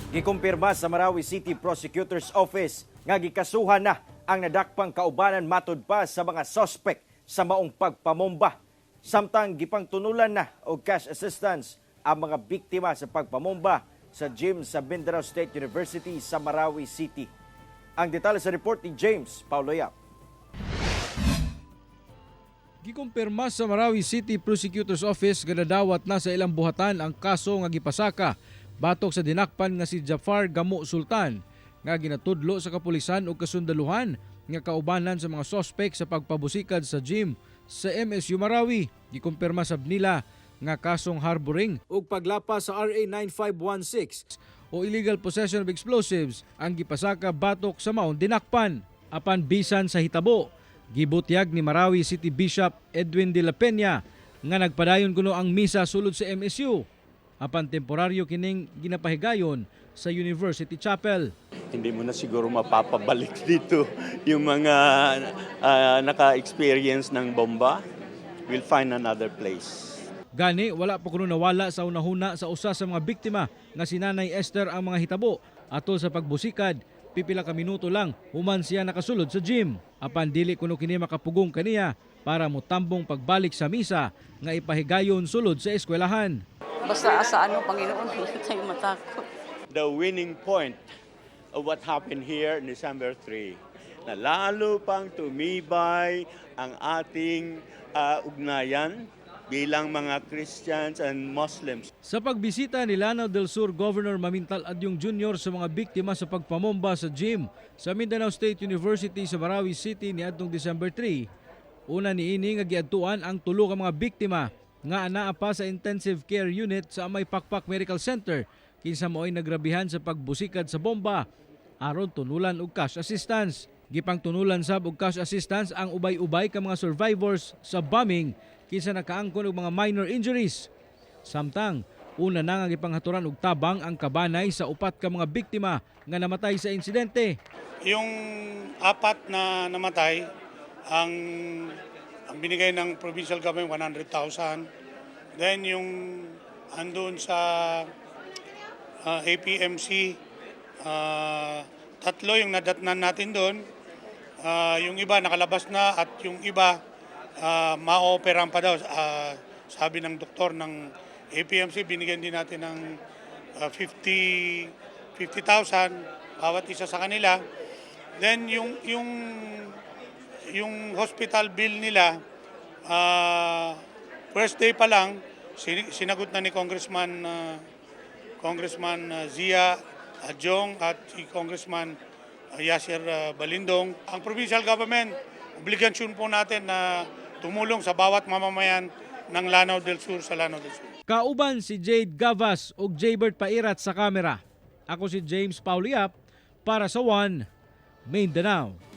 Gikumpirma sa Marawi City Prosecutor's Office nga gikasuhan na ang nadakpang kaubanan matud pa sa mga suspect sa maong pagpamomba. Samtang gipangtunulan na og cash assistance ang mga biktima sa pagpamomba sa gym sa Mindanao State University sa Marawi City. Ang detalye sa report ni James Paulo Yap. Gikumpirma sa Marawi City Prosecutor's Office nga nadawat na sa ilang buhatan ang kaso nga gipasaka batok sa dinakpan nga si Jafar Gamo Sultan nga ginatudlo sa kapulisan ug kasundaluhan nga kaubanan sa mga sospek sa pagpabusikad sa gym sa MSU Marawi. Gikumpirma sab nila nga kasong harboring ug paglapas sa RA 9516 o illegal possession of explosives ang gipasaka batok sa maong dinakpan. Apan bisan sa hitabo, gibutyag ni Marawi City Bishop Edwin de la Peña nga nagpadayon kuno ang misa sulod sa MSU. Apan temporaryo kining ginapahigayon sa University Chapel. Hindi mo na siguro mapapabalik dito yung mga naka-experience ng bomba. We'll find another place. Gani wala pa kuno nawala sa unahuna sa usa sa mga biktima nga si Nanay Esther ang mga hitabo atol sa pagbusikad pipila ka minuto lang human siya nakasulod sa gym. Apan dili kuno kini makapugong kaniya para motambong pagbalik sa misa nga ipahigayon sulod sa eskwelahan. Basta sa ano, Panginoon, hindi tayo matakot. The winning point of what happened here in December 3, na lalo pang tumibay ang ating ugnayan bilang mga Christians and Muslims. Sa pagbisita ni Lanao del Sur Governor Mamintal Adiong Jr. sa mga biktima sa pagpamomba sa gym sa Mindanao State University sa Marawi City niadtong December 3, una niini nga giadtuan ang tulo ka mga biktima nga anaa pa sa intensive care unit sa Amay Pakpak Medical Center kinsa mao'y nagrabihan sa pagbusikad sa bomba aron tunulan og cash assistance. Gipangtunulan sab og cash assistance ang ubay-ubay ka mga survivors sa bombing kinsa nakaangkon og mga minor injuries. Samtang una na nga gipanghaturan og tabang ang kabanay sa upat ka mga biktima nga namatay sa insidente. Yung apat na namatay, ang binigay ng provincial government, 100,000. Then yung andun sa APMC, tatlo yung nadatnan natin doon. Yung iba nakalabas na at yung iba ma-operan pa daw. Sabi ng doktor ng APMC, binigyan din natin ng 50 50,000 bawat isa sa kanila. Then yung hospital bill nila, first day pa lang sinagot na ni Congressman Zia Adiong at si Congressman Yasser Balindong. Ang provincial government, obligasyon po natin na tumulong sa bawat mamamayan ng Lanao del Sur sa Lanao del Sur. Kauban si Jade Gavas ug Jaybert Pairat sa kamera. Ako si James Pauliap para sa One Mindanao.